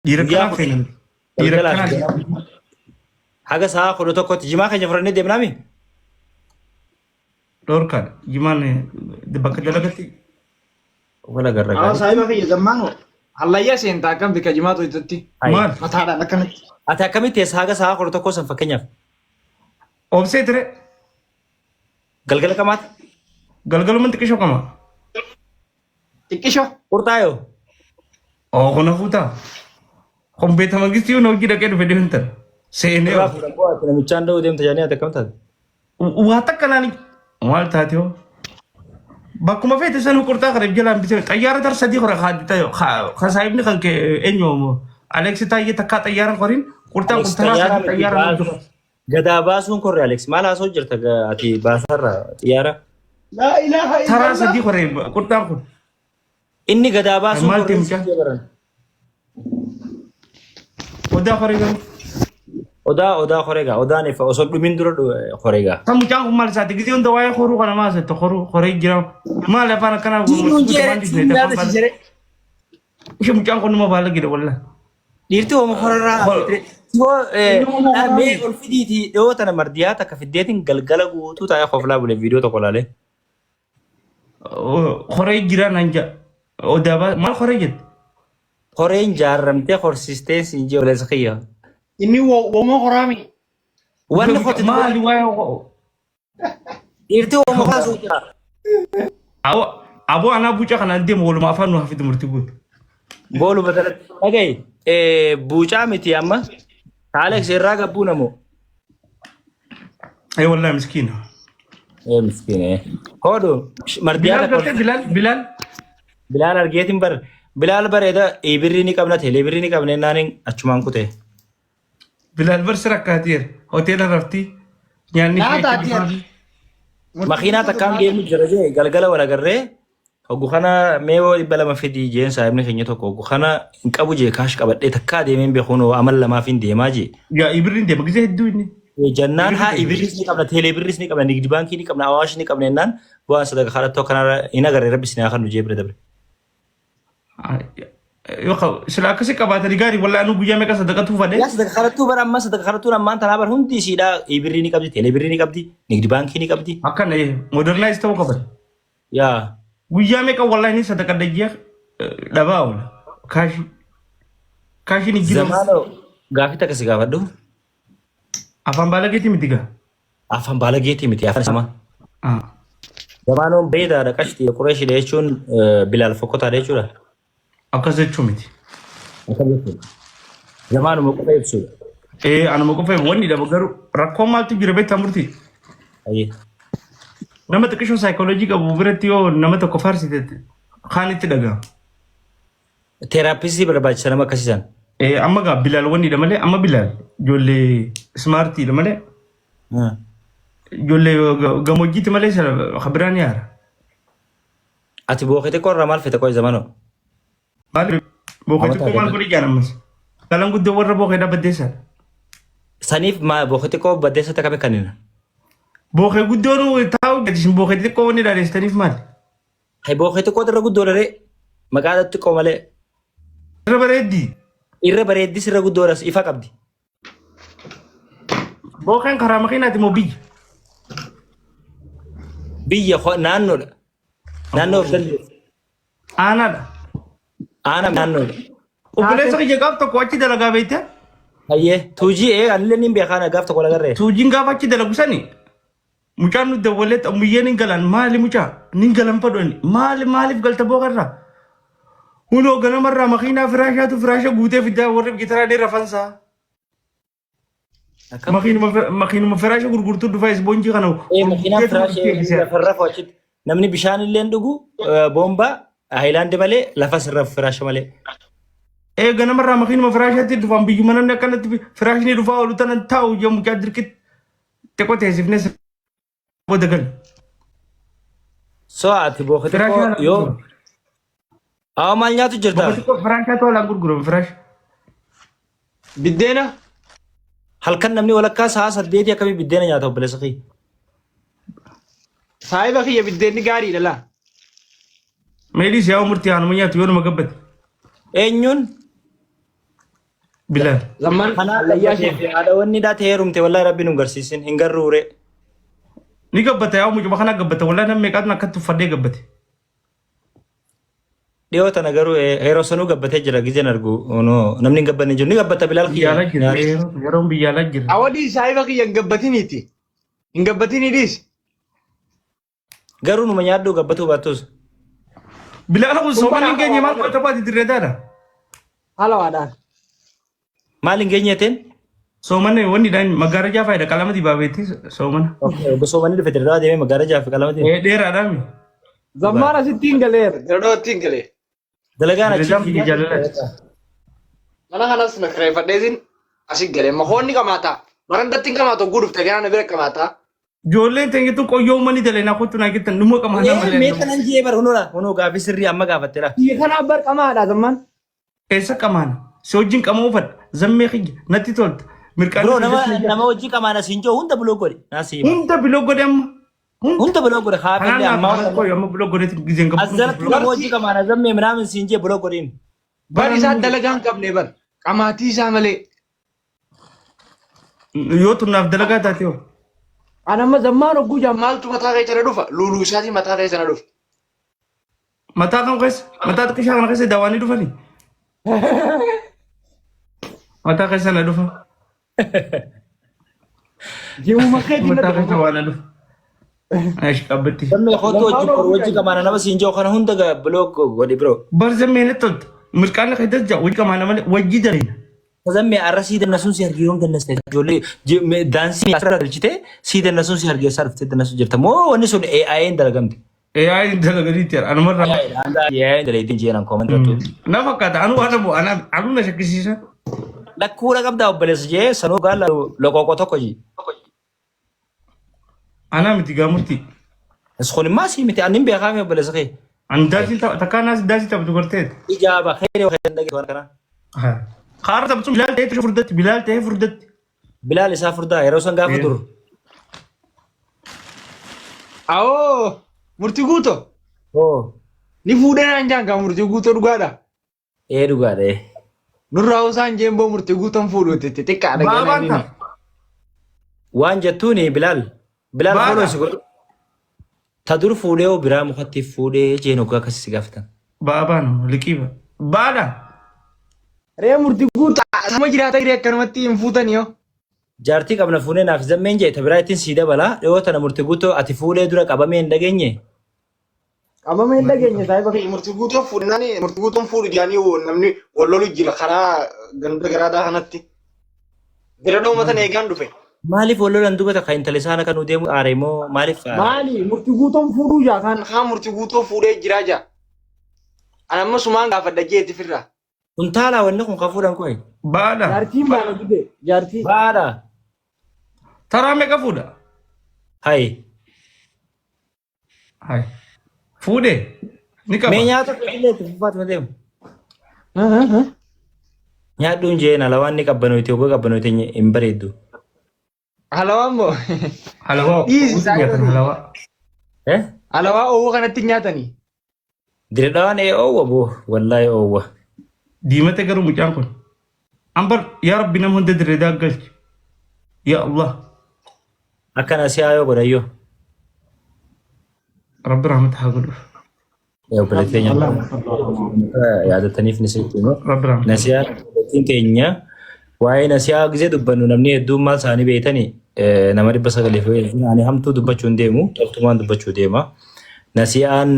Dhiira Guyyaa akkanaa kudha feena. Dhiira galgalaa fi akkanaa ganama. Haga sa'a 11tti jimaa keenya fudhannee deemnaami. dhorkaadha. Jimaan bakka dalagatti Wal agarra Awwa gaarii. saahiba kiyya zammaanoo hallayyaa seentaa akkam bikka jimaa tuytutti maal? mataadhaan akkanatti. Ati akkamitti teessa haga sa'a 11 san fakkeenyaaf? Obsee ture Galgala qamaati? galgaluma xiqqishoo qama. Xiqqisho. Qurxaayoo? Oo kun hafuutaa. Kun beeta mangistii yoo hojii dhaqee dhufe deemtan. Seenee Irraa fuudhan bu'aa ati namichaan da'uu deemta jedhanii ati akkam taate? Waa takka naan maal taate hoo? Bakkuma feete sanuu qurxaa kana jalaan bitee xayyaara tar sadii hora ka saahibni kan kee eenyu Aleeksi Taayyee takkaa xayyaara qorin qurxaa Alex kun taraa xayyaara sadii miti xayyaara baasuu. Gadaa baasuun korre Alex maal haasoo jirta ati baasarra xiyyaara? Laa ilaaha Taraa illallah. sadii qoree qurxaan kun. Inni gadaa baasuun Maal korree ta'e mucaa? sitti baran. Odaa qoree garuu. Odaa odaa koree gaa odaan ifa osoo dhumin dura koree gaa. Kan mucaan kun maal isaati? Gisee hunda waa'ee koruu kana maal isaati? Koruu koree jira. Maal afaan akkanaa Diinuun jeere siin yaada si jere. Ishee mucaan kun nama baala gida wallah. Dhiirti hooma korarraa hafte. Siboo mee ol fidiitii dhiyoo tana mardiyaa takka fiddeetiin galgala guutuu taa'ee koflaa bule viidiyoo tokko laalee. Koree jira naan jedha. Odaa baa maal koree jette? Koreen jaarramtee horsiistee siin jee obboleessa kiyya. Inni wooma horaami. Wanni kotti Maali waa'ee dhiirti hooma kaasuu jira. Aboo anaa buuca kanaan deemu walumaa afaan nu hafitu murtii guutu. Booluma kanatti. Dhaga'i buucaa miti amma. Alex irraa gabbuu namoo. Ee wallahi miskiina. Ee miskiina. Hodhu mardiyaa Bilaal takka gartee Bilaal Bilaal Bilaal argeetiin bar Bilaal bareeda birrii ni qabna teelee birrii ni qabna jennaan achumaan kute. Bilaal barsi rakkaateera. Hoteela raftii nyaanni ishee Nyaata achi ati dhufaa fi Makiinaa takkaan deemu jira jee galgala wal agarree hoggu kana mee yoo 200 fidii jeen saahibni keenya tokko hoggu kana hin qabu jee kaash qabadhee takkaa deemeen beekuun amal lamaaf hin deemaa jee. Yaa ibirriin deema gisee hedduu inni. Jennaan haa Ibirri deema. ibirris ni qabna teelee birris ni qabna nigdi baankii ni qabna awaash ni qabna jennaan bu'aan sadaka kadhattoo kanarra hin agarre rabbi isin haa kennu jee bira dabre. Yoo sila akkasii qabaatanii gaarii wallaa nu guyyaa meeqa sadaqatuu fadhe. Yaa sadaka kadhattuu bara amma sadaka kadhattuun ammaan tanaa bara hundi isiidha ibirrii ni qabdi teelee birrii ni qabdi nigdi baankii ni qabdi. Akkana modernize ta'uu qaban. Yaa Guyyaa meeqa wallaahi ni sadaqadha jee dhabaa oola. Kaashii. Kaashiin hin jiru. zamaana gaafii takka si gaafadhu Afaan baalageetii miti gaa. afaan baalageetii miti afaan sama. Ah. Zamaanoon beeydaadha qashtii qureeshidha jechuun bilaal fokkotaadha jechuudha. Akkas jechuu miti. Akkas jechuudha. Zamaanuma qofa ibsuudha. Ee anuma qofa wanni dhaba garuu rakkoo maaltu jira beektaa murtii? Ayyee. Nama xiqqishoo saayikooloojii qabu biratti yoo nama tokko faarsite kaan itti dhaga'ama. Teeraappistii barbaachisa nama akkasii san. Ee amma gaa Bilaal wannidha malee amma Bilaal ijoollee ismaartiidha malee ijoollee gammoojjiitti malee kan biraa ni haara. Ati bookee xiqqoo irraa maal fete qoy zamanoo? Maal bookee Amata xiqqoo maal argatan. godhi jaan ammas. Galan guddoo warra bookee dhaabbatteessaadha. Saniif bookee xiqqoo baddeessa takka kannina. Bookee guddoon taa'u isin bookee xiqqoo wanni dhaadheessitaniif maali? Hay bookee xiqqoo irra guddoo dharee maqaa xiqqoo malee. Irra bareeddi. Irra bareeddis irra guddoodhas ifa qabdi. Bookeen karaa makiinaati moo biyya? Biyya naannoodha. Naannoo of dandeessu. Aanaadha. Aana naannoodha. Obboleessa kiyya gaaf tokko achi dalagaa beekte. Hayyee tuujii ee anillee niin beekaa gaaf tokko lagarree. Tuujiin gaafa achi dalagu sani mucaan nu dawwalee xammuyyee nin galan maali mucaa nin galan fadhoni maali maaliif galta bookarraa. Hunoo ganamarraa makiinaa firaashaatu firaasha guutee fidaa warri gitaraa ni rafansaa. Akkam? Makiinuma firaasha gurgurtuu dhufaa isboonjii kana Ee makiinaan gurgurteetu firaashee gurgurtee lafa rafu achitti namni bishaan illee hin dhugu boombaa haayilaandi malee lafa sirra firaasha malee. Ee ganamarraa makiinuma firaashaatti dhufaan biyyuma namni akkanatti firaashni dhufaa oolu tanan taa'u yoo mucaa dirqitti xiqqoo teessifnee booda gal. So ati booka Firaasha xiqqoo haalaan yoo gurgurama. Awa maal nyaatu jirta? Booka xiqqoo firaashaatu haalaan gurgurama firaasha. Biddeena. Halkan namni walakkaa sa'a 8 akkamii biddeena nyaata obboleessa kiyya? Saahiba kiyya biddeenni gaariidha laa. Meedii siyaa murtii haanuma nyaatu yoo nama gabbate. Eenyuun? Bilaal. Zammaan Kanaa hallayyaa gabbatee ishee. fi haadha wanni dhaa ta'ee heerumte wallahi rabbi nu garsiisin hin garruure. Ni gabbata yaa mucuma kana gabbata wallahi namni meeqaatu akkatti uffadhee gabbate. Dhiyoo tana garuu yeroo sanuu gabbatee jira gizeen argu no, namni hin gabbanne jiru ni gabbata Bilaal Biyya kiyya. alaa jira yeroon biyya alaa jira. Awadii saahiba kiyya hin gabbatiniiti. Hin gabbatinii dhiisi. Garuu numa nyaadhu gabbatuu baattus. Bilaal kun soomanni hin geenye maal qotta baati dirree taadha. Halawaadhaan. Maal hin geenye jetteen? Soomanni wanni dhaan maggaarajaa faayida qalama dibaabeetti soomana. Obbo Soomanni dhufe dirraa deemee maggaarajaa fi qalama deeme. Dheeraadhaan. Zammaan asitti hin galeera. Dirree hin galee. Dalagaan achi Dirreedhaan biyya jaalalaati. Mana kanas na kireeffadheetiin asi galee. Makoonni qamaataa. Barandatti hin qamaatu oguu dhufte ganaa na bira qamaataa. Ijoolleen teenyatu qoyyoo uummanni daleenaa kottu naa jettan dhuma qamaanaa malee. Mee kanan jee bar hunoodha. Hunoo gaaffii sirrii amma gaafatteera. Biyya kanaaf bar qamaadha zammaan. Eessa qamaana? Si wajjin qama uffadha. Zammee kiyya natti tolta. Mirqaan Bro nama hojii qamaana siin jiru hunda buloo godhi. Naa sii hima. hunda biloo godhe amma. Hunda. Hunda buloo godhi. Kanaan Haafillee naaf ammaa haala qoyu amma biloo godheeti gizeen as jalatti nama hojii qamaana zammee minaamin siin jee buloo godhiin. Bar isaa dalagaa hin qabne bar. Qamaatii isaa malee. Yoo tunnaaf dalagaa taate hoo. An amma zammaan hogguu jaan maaltu mataa keessa na dhufa? Luuluu isaatii mataa keessa na dhufa. Mataa kam keessa? Mataa xiqqishaa kana keessa daawwanii dhufanii? Mataa keessa na dhufa. Ji'uma keetiin na Mataa keessa dhufa. waa na dhufa. Ash qabbatti. Zammee kootu hojii boru hojii qamaana nama siin jiru kana hunda buloo godhi bro. Bar zammee natti tolta. Mirqaan keessa jira wajji qamaana malee wajji daleena. Zammee arra sii dannasuun si argee yoom dannaste ijoollee daansii asirra galchite sii dannasuun si argee isaa dhuftee dannasuu jirta moo wanni sun AI'n dalagamte. AI dalaganiitti anumarraa. AI'n dalagdee jeenan koomantii. Na fakkaata anu waan dhabu anu na shakkisiisa. Lakkuudha qabdaa obboleessa jee sanuu gaala loqoqo tokko jee. Anaa miti gaamurtii. Kun immoo asii miti ani hin beekaa mi obboleessa kee. An daasii takkaa naas daasii taphatu garteet. Ijaaba kee waan dhagee waan kana. Kaara taphatu bilaal ta'ee furdatti bilaal ta'ee furdatti. Bilaal isaa furdaa yeroo san gaafa dur. Awoo murtii guuto. Oo. Ni fuudhee naan jaan kaa murtii guuto dhugaadha. Ee dhugaadha ee. Nurraa osaan jeen boo murtii guutoon fuudhu itti xiqqaadha ganaa Baabaan inni. ta'a. Waan jettuuni Bilaal. Bilaal Baadha. fooloo si godhu. Ta dur fuudhee hoo biraa mukatti fuudhee jeen hoggaa akkasii si gaafatan. Baabaan liqiiba. Baadha. Ree murtii guutaa sama jiraata hiree akkanumatti hin fuutanii yoo. Jaartii qabna fuunee naaf zammeen jee ta biraa ittiin sii dabala dhiyoo tana murtii guutuu ati fuudhee dura qabamee hin dhageenye. Qabamee hin dhageenye saahiba kiyya. Murtii guutuu fuudhinaan murtii guutuun fuudhu jedhanii namni wal lolu jira karaa ganda garaadaa kanatti. Bira dhoomatan eegaan dhufe. Maaliif wal lolan dubbata kan intala isaan akka nu deemu aare moo maaliif aare? Maali murtii guutuun fuudhuu jaa kan. Kaan murtii guutuu fuudhee jiraa jaa. Ani amma sumaan gaafadha jeeti firraa. Kuntaalaa wanni kun kan fuudhan koo. Baadha. Jaartiin baana dide jaartii. Baadha. Taraa meeqa fuudha? Hayi. Hai. Fuudhe. Ni qaba. Mee nyaata illee itti fufaatuma deemu. Nyaadhuun jeen alawaan ni qabbanoyti oguu qabbanoyti hin bareeddu. Halawaan moo? Halawaa. Dhiisi Utuu nyaatan halawaa. Eh? Halawaa oowwa kanatti hin nyaatanii. Diredhawaan ee oowwa boo wallaahi oowwa. Diimate garuu mucaan kun. Ambar yaa rabbi nama hunda dirree daaggalchi. Yaa Allah. Akkana si haayoo godhayyoo. Rabbi rahmata haa godhuuf. Obboleettii teenya yaadataniif ni sitti himu. Rabbi rahmata. Nasiyaa obboleettiin teenya waa'ee nasiyaa gisee dubbannu namni hedduun maal isaanii beektanii nama 900 fi ani hamtuu dubbachuu hin deemu toltumaan dubbachuu deema. Nasiyaan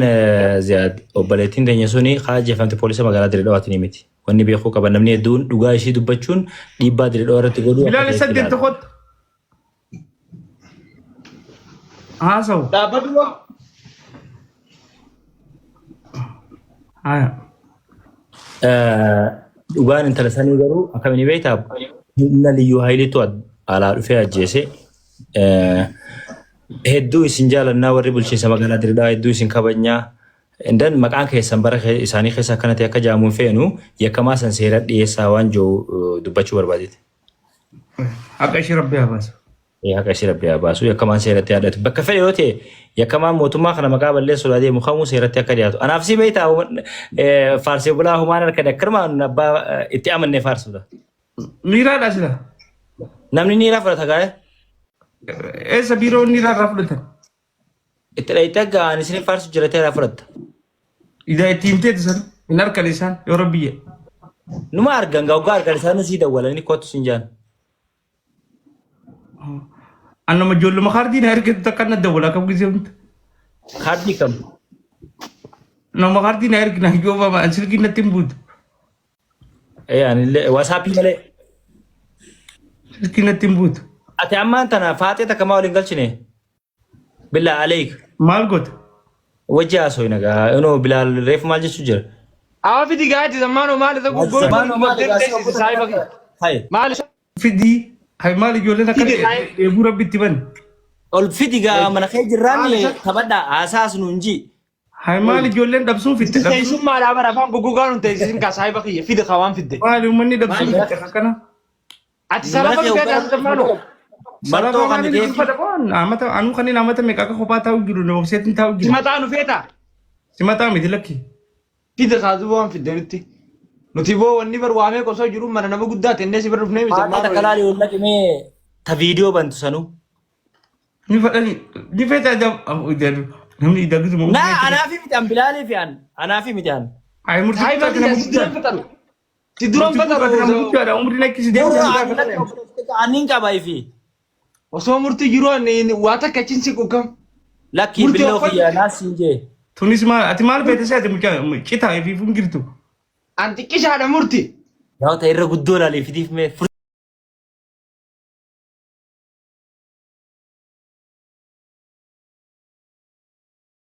Ziyaad obboleettiin teenya suni haa ajjeefamte poolisa magaalaa Dirree Dhawaatiin miti. Wanni beekuu qaban namni hedduun dhugaa ishii dubbachuun dhiibbaa Dirree Dhawaa irratti godhuu akka Bilaal ta'etti isa deemte ilaala. kottu. Haasawu. Dhaabbadhu boo. Haya. Dhugaan intala sanii garuu akkamiin beektaa humna liyyuu haayiliitu alaa dhufee ajjeese. Hedduu isin jaalannaa warri bulchiinsa magaalaa Dirree Dhawaa hedduu isin kabajnaa. Indan maqaan keessan bara isaanii keessa akkana ta'e akka jaamuun feenu yakkamaa san seera dhiyeessaa waan jiru dubbachuu barbaadeeti. Haqa ishee rabbi haa baasu. Haqa ishee rabbi haa baasu. Yakkamaan seeratti haa dhiyaatu. Bakka fedhe yoo ta'e yakkamaan mootummaa kana maqaa balleessuudhaa deemu kamuu seeratti akka dhiyaatu. Anaaf si beektaa faarsee bulaa humaan harka akkanumaan abbaa itti amannee faarsuudha. Niiraadha sila. Namni niiraa fudhata gaa'e. Eessa biiroo niiraa irraa fudhatan? Itti dhayitee ga'an isin faarsu jiratee irraa fudhatta. Idaa itti himteeti san hin arkan isaan yoo rabbiyye. Numa argan gaa oggaa argan isaan sii dawwalanii kottu sin jaan. Annama ijoolluma kaardii na ergetu takka na dawwala akkam gisee hunda. Kaardii kam? Nama kaardii na ergina yoo bama silkii natti hin buutu. Ee anillee wasaappii malee. Silkii natti hin buutu. Ati ammaan tana faaxee takka maa waliin galchine? Billaa aleek. Maal goota? Wajji haasofna gaa. Inoo Bilaal reefu maal jechuu jira? Awa fidi gaati zammaanoo maal isa gubboo Zammaanoo maal egaa si obbo saahiba kiyya. Hai. Maal isa Fidii. Hay maal ijoolleen akka Fidi, hay. dheebuu rabbi itti bane. Ol fidi gaa mana kee Maal jirraan isa? taphadha haasaas nuun ji. Hay maal ijoolleen dhabsuun fidde dhabsuun. Teessummaadhaa bara afaan goggogaa nun teessisin kaa saahiba kiyya fidi kaa waan fidde. Maali uummanni dhabsuun fidde akkana. Ati salafa Mana kee dhufee hoggaa ati zammaanoo. Marxoo Salafaa kan maaliin ta'e isin fada qoon amata anuu kanneen amata meeqa akka kophaa taa'u jiru na obseetiin taa'u jira. Simataa nu feetaa? Simataa miti lakki. Fidi kaa duuba waan fidde nutti. Nuti boo wanni bar waamee qosoo jiru mana nama guddaa tennee si bira dhufnee miti Faaxee takka zammaanoo. laali ol naqimee ta viidiyoo bantu sanuu. Ni fadhani ni feetaa jab namni idagisuma. Naa anaafi miti an bilaalii fi an anaafi miti an. Ay murtii Saahiba guddaa nama kiyya si duran guddaa. fixaru. Si duran Murtii guddaa nama fixaru. guddaadha umriin akkasii deemu Gurra guddaa ani fedhan. lakki obboleessa aniin qaba ifi. Osoo murtii jiru ani waa takka achiin si quuqam. Lakki Murtii billoo uffadhu. kiyya naa siin jee. Tunis maal ati maal feete seete mucaa citaa fi fungirtu. An xiqqishaadha murti. Yaa ta'e irra guddoo laalee fidiif mee.